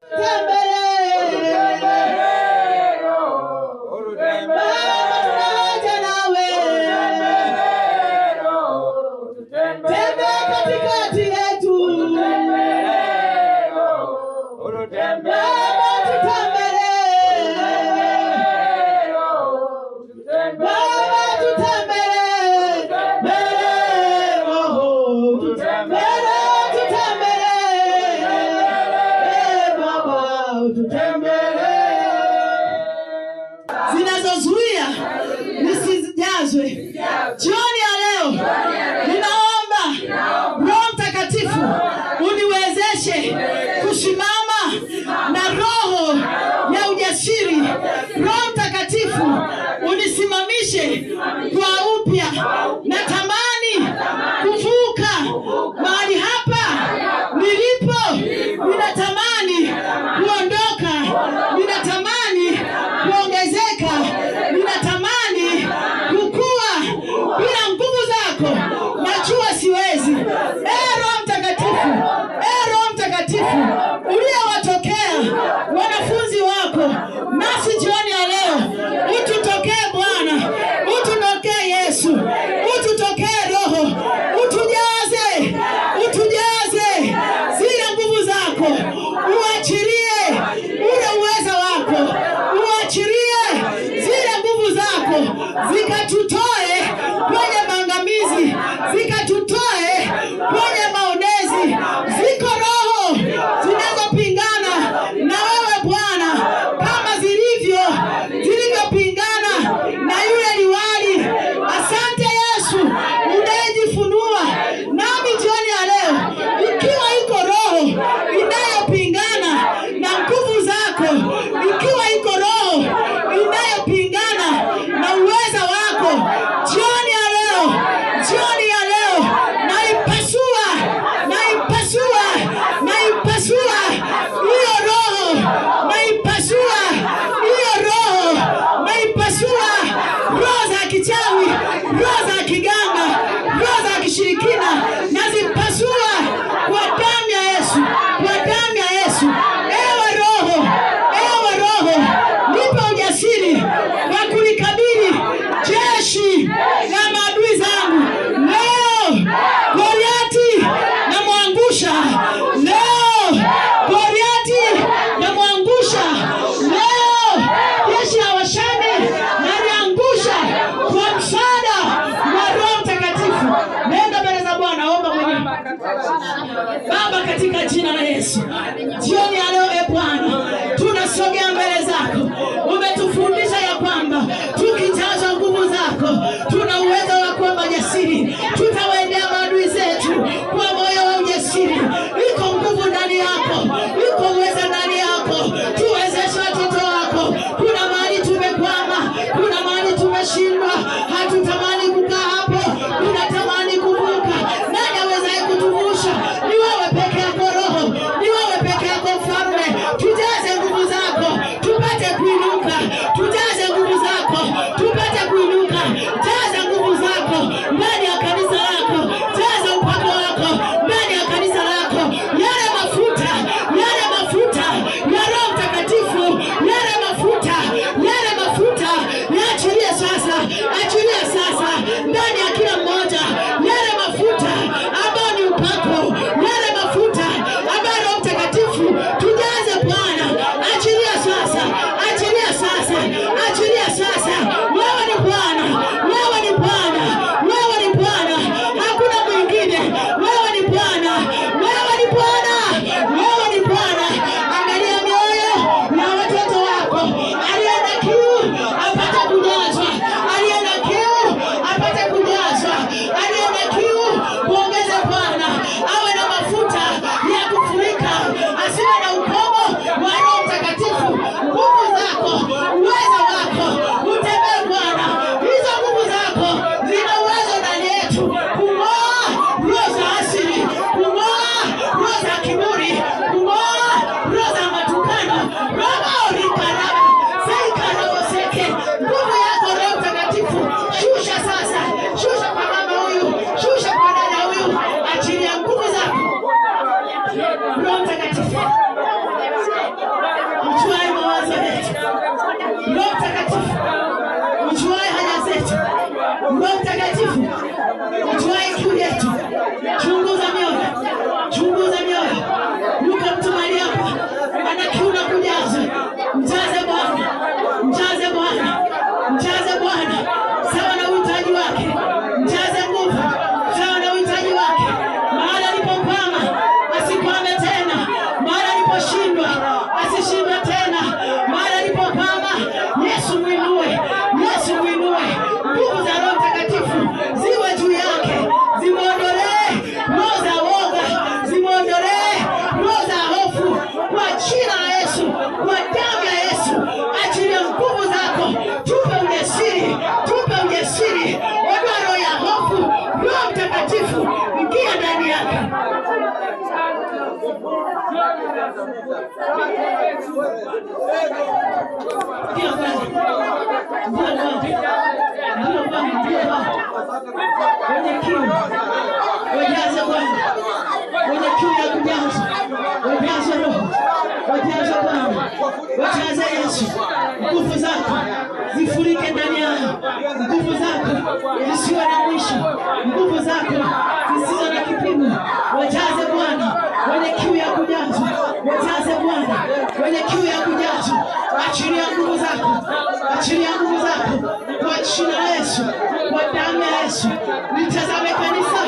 Tutembelee Baba, tunaja nawe. Tembea katikati yetu. Baba, tutembelee. Baba, tutembelee. Mbele, Roho, tutembelee, tutembelee. Baba, tutembelee. Zinazozuia nisijazwe. Jioni ya leo ninaomba Roho Mtakatifu uniwezeshe kusimama na roho ya ujasiri. Roho Mtakatifu unisimamishe kwa upya. Natamani kuvuka mahali hapa nilipo, ninatamani kuondoka, ninatamani kuongezeka, ninatamani kukua. Bila nguvu zako najua siwezi. Ee Roho Mtakatifu, ee Roho Mtakatifu uliyewatokea wanafunzi wako, nasi jioni ya leo ututokee Bwana, ututokee Yesu, ututokee Roho, utujaze, utujaze zile nguvu zako, uachilie ule uweza wako, uachilie zile nguvu zako zikatutoe kwenye maangamizi, zikatutoe kwenye maonezi. Ziko roho zinazopingana Utuae kiu yetu. Chunguza mioyo, chunguza mioyo. Yuko mtu mahali hapa ana kiu na kujazwa. Mjaze Bwana, mjaze Bwana, mjaze Bwana sawa na uhitaji wake. Mjaze nguvu sawa na uhitaji wake. Mahali alipokwama asikwame tena, mahali aliposhindwa asishindwe tena, mahali alipokwama Yesu mwinue, Yesu mwinue. Nguvu za Roho Mtakatifu ziwe juu yake, zimuondolee roho za woga, zimuondolee roho za hofu kwa jina la Yesu, kwa damu ya Yesu. Achilia nguvu zako, tupe ujasiri, tupe ujasiri. Ondoa roho ya hofu, Roho Mtakatifu ingia ndani yake. Ndio Bwana, ndio Bwana, ndio Bwana, ndio Bwana. Wenye kiu wajaze Bwana, wenye kiu ya kujazwa wajaze Roho, wajaze Bwana, wajaze Yesu. Nguvu zako zifurike ndani yao, nguvu zako zisiwe na mwisho, nguvu zako zisizo na kipimo. Wajaze Bwana, wenye kiu ya kujazwa, wajaze Bwana, wenye kiu ya kujazwa. Achilia nguvu zako, achilia nguvu zako kwa jina la Yesu, kwa damu ya Yesu. Nitazame kanisa